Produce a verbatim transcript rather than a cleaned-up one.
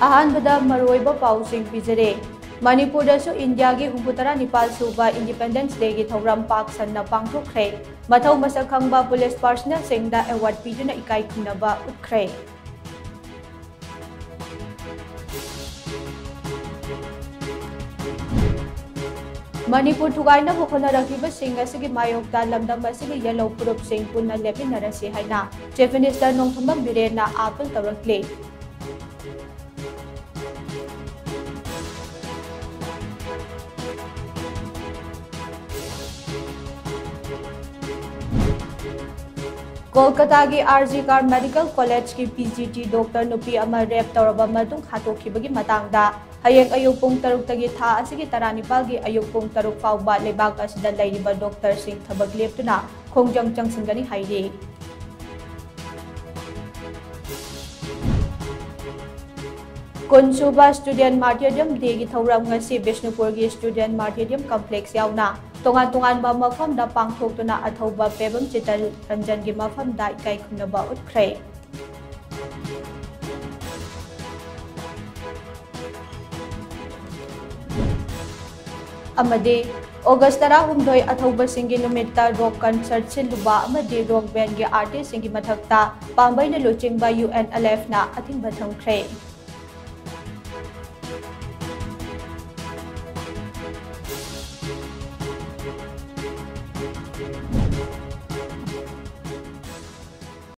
ꯑꯍꯥꯟꯕꯗ ꯃꯔꯨꯑꯣꯏꯕ ꯄꯥꯎꯁꯤꯡ ꯄꯤꯖꯔꯦ꯫ ꯃꯅꯤꯄꯨꯔꯗꯁꯨ ꯏꯟꯗꯤꯌꯥꯒꯤ ꯍꯨꯝꯐꯨꯇꯔꯥ ꯅꯤꯄꯥꯜ ꯁꯨꯕ Independence Day ꯒꯤ ꯊꯧꯔꯝ ꯄꯥꯛ ꯁꯟꯅ ꯄꯥꯡꯊꯣꯛꯈ꯭ꯔꯦ꯫ ꯃꯊꯧ ꯃꯁꯛ ꯈꯪꯕ police personnel ꯁꯤꯡꯗ award ꯄꯤꯗꯨꯅ ꯏꯀꯥꯏ ꯈꯨꯝꯅꯕ ꯎꯠꯈ꯭ꯔꯦ꯫ ꯃꯅꯤꯄꯨꯔ ꯊꯨꯒꯥꯏꯅꯕ ꯍꯣꯠꯅꯔꯛꯂꯤꯕꯁꯤꯡ ꯑꯁꯤꯒꯤ ꯃꯥꯌꯣꯛꯇ ꯂꯝꯗꯝ ꯑꯁꯤꯒꯤ ꯌꯦꯜꯍꯧ ꯐꯨꯔꯨꯞꯁꯤꯡ ꯄꯨꯟꯅ ꯂꯦꯞꯃꯤꯟꯅꯔꯁꯤ ꯍꯥꯏꯅ Chief Minister Nongthombam ꯕꯤꯔꯦꯟꯅ appeal ꯇꯧꯔꯛꯂꯤ꯫ ꯀꯣꯜꯀꯇꯥꯒꯤ R G Kar Medical College ꯀꯤ P G T doctor ꯅꯨꯄꯤ ꯑꯃ rape ꯇꯧꯔꯕ ꯃꯇꯨꯡ ꯍꯥꯠꯇꯣꯛꯈꯤꯕꯒꯤ ꯃꯇꯥꯡꯗ ꯍꯌꯦꯡ ꯑꯌꯨꯛ ꯄꯨꯡ ꯇꯔꯨꯛꯇꯒꯤ ꯊꯥ ꯑꯁꯤꯒꯤ ꯇꯔꯥꯅꯤꯄꯥꯜꯒꯤ ꯑꯌꯨꯛ ꯄꯨꯡ ꯇꯔꯨꯛ ꯐꯥꯎꯕ ꯂꯩꯕꯥꯛ ꯑꯁꯤꯗ ꯂꯩꯔꯤꯕ doctor ꯁꯤꯡ ꯊꯕꯛ ꯂꯦꯞꯇꯨꯅ ꯈꯣꯡꯖꯪ ꯆꯪꯁꯤꯟꯒꯅꯤ ꯍꯥꯏꯔꯤ꯫ ꯀꯨꯟꯁꯨꯕ Student Martyrdom Day ꯒꯤ ꯊꯧꯔꯝ ꯉꯁꯤ ꯕꯤꯁꯅꯨꯄꯨꯔꯒꯤ Student Martyrdom Complex ꯌꯥꯎꯅ ꯇꯣꯉꯥꯟ ꯇꯣꯉꯥꯟꯕ ꯃꯐꯝꯗ ꯄꯥꯡꯊꯣꯛꯇꯨꯅ ꯑꯊꯧꯕ ꯄꯦꯕꯝ ꯆꯤꯇꯔꯟꯖꯟꯒꯤ ꯃꯐꯝꯗ ꯏꯀꯥꯏ ꯈꯨꯝꯅꯕ ꯎꯠꯈ꯭ꯔꯦ꯫ ꯑꯃꯗꯤ August ꯇꯔꯥꯍꯨꯝꯗꯣꯏ ꯑꯊꯧꯕꯁꯤꯡꯒꯤ ꯅꯨꯃꯤꯠꯇ rock concert ꯁꯤꯜꯂꯨꯕ ꯑꯃꯗꯤ rock band ꯒꯤ artist ꯁꯤꯡꯒꯤ ꯃꯊꯛꯇ ꯄꯥꯝꯕꯩꯅ ꯂꯨꯆꯤꯡꯕ UNLF ꯅ ꯑꯊꯤꯡꯕ ꯊꯝꯈ꯭ꯔꯦ꯫